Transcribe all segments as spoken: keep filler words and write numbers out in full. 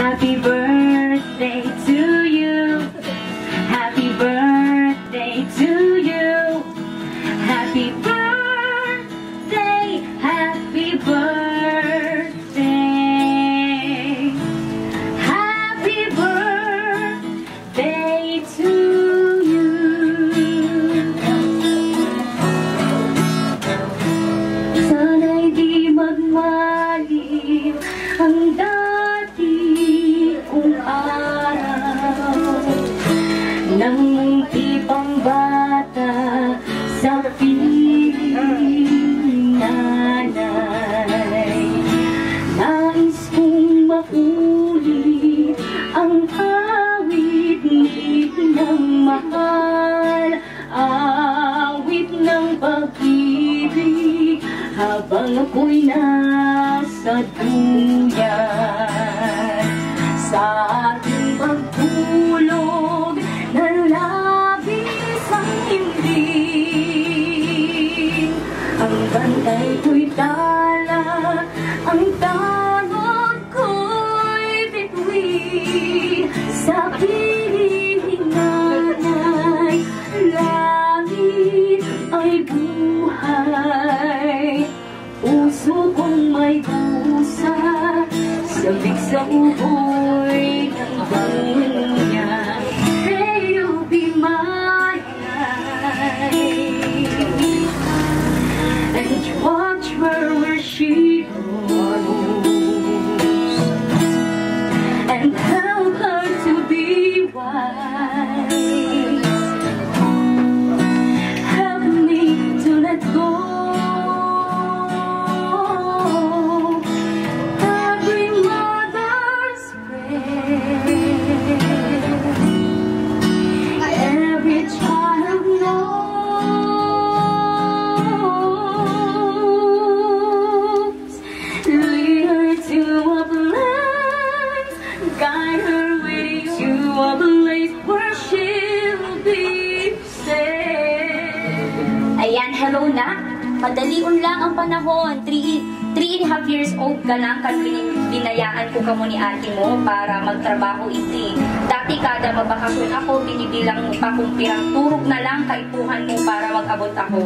Happy birthday to you. Happy birthday to you. Happy birthday. Happy birthday. Happy birthday to you. Sana'y di magmalim ang dati kong araw, nang munti pang bata sa piling nanay. Nais kong mauli ang awit ng mahal, awit ng pag-ibig, habang ako'y nasa duyan. Sa ating pagtulog na labis ang himling, ang bantay ko'y tala, ang tanod ko'y bituin. Sa piling nanay, langit ay buhay. Puso kong may dusa, sabik sa uboy ng bangya. May you be my light and watch where she goes, and help her to be wise. Help me to let go every mother's prayer, every child knows. Lead her to a place, guide her with you to a place where she'll be safe. Ayan, hello na. Madalion lang ang panahon. Three, three and a half years old ka lang kan bini-, binayaan ko kamo ni ate mo para magtrabaho iti. Dati kada mabakasyon ako, binibilang mo pa kung pirang turog na lang kaipuhan mo para mag-abot ako.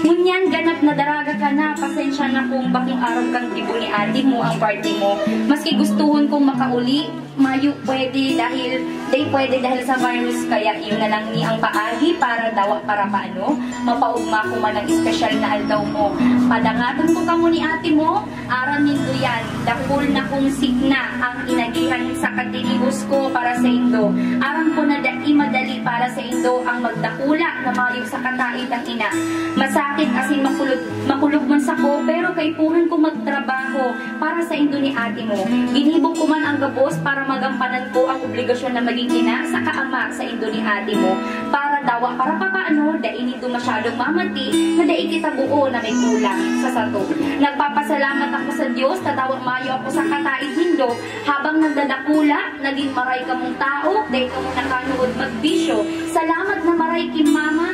Ngunyan, ganap na daraga ka na, pasensya na kung bakong arog kan gibo ni ate mo ang party mo. Maski gustuhon kong makauli, mayo pwede dahil, di pwede dahil sa virus, kaya iyo na lang ni ang paagi para dawa para paano, mapaugma ko man ang espesyal na aldaw mo. Padangaton ko kamo ni ate mo, aram nindo yan, dakul na kong signa ang inagihan sa katinihos ko para sa indo. Aram ko na dai madali para sa indo ang magdakula na mayo sa kataid ang ina. Masakit asin makulog, makulog man sako, pero kaipuhan ko magtrabaho para sa indo ni ate mo. Ginibo ko man ang gabos para magampanan ko ang obligasyon na maging ina saka ama sa indo ni ate mo, para dawa para papaano dai nindo masyadong mamati na dai kita buo na may kulang sa sato. Nagpapasalamat ako sa Dios ta dawa mayo ako sa kataid nindo habang nagdadakula, nagin maray kamong tao, dai kamo nakanuod magbisyo. Salamat na maray ki mama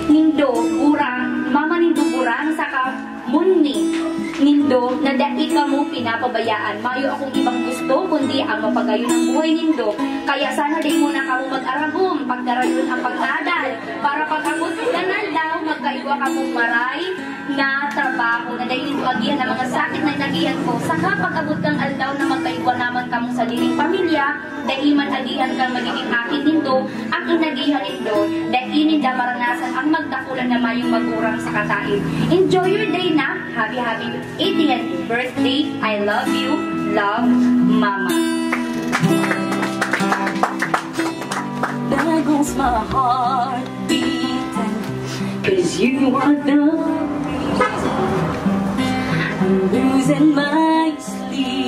nindo, Burang, mama nindo, Burang, saka Munni nindo na dai kamo pinapabayaan. Mayo akong ibang gusto kundi ang mapagayon ang buhay nindo. Kaya sana dai mo na kamo mag-aragom pagkarayon ang pagdadal, para pag-abot kan aldaw, magkaigwa kamong maray na trabaho na dai nindo agihan ang mga sakit na inagihan ko. Saka pag-abot kan aldaw na magkaigwa naman kamong sariling pamilya, dai man agihan kan magiging aki nindo ang inagihan nindo, dai ninda maranasan ang magdakulan na mayong magurang sa kataid. Enjoy your day na. Happy, happy eightieth birthday. I love you. Love, Mama. There goes my heart beating, 'cause you are the reason I'm losing my sleep.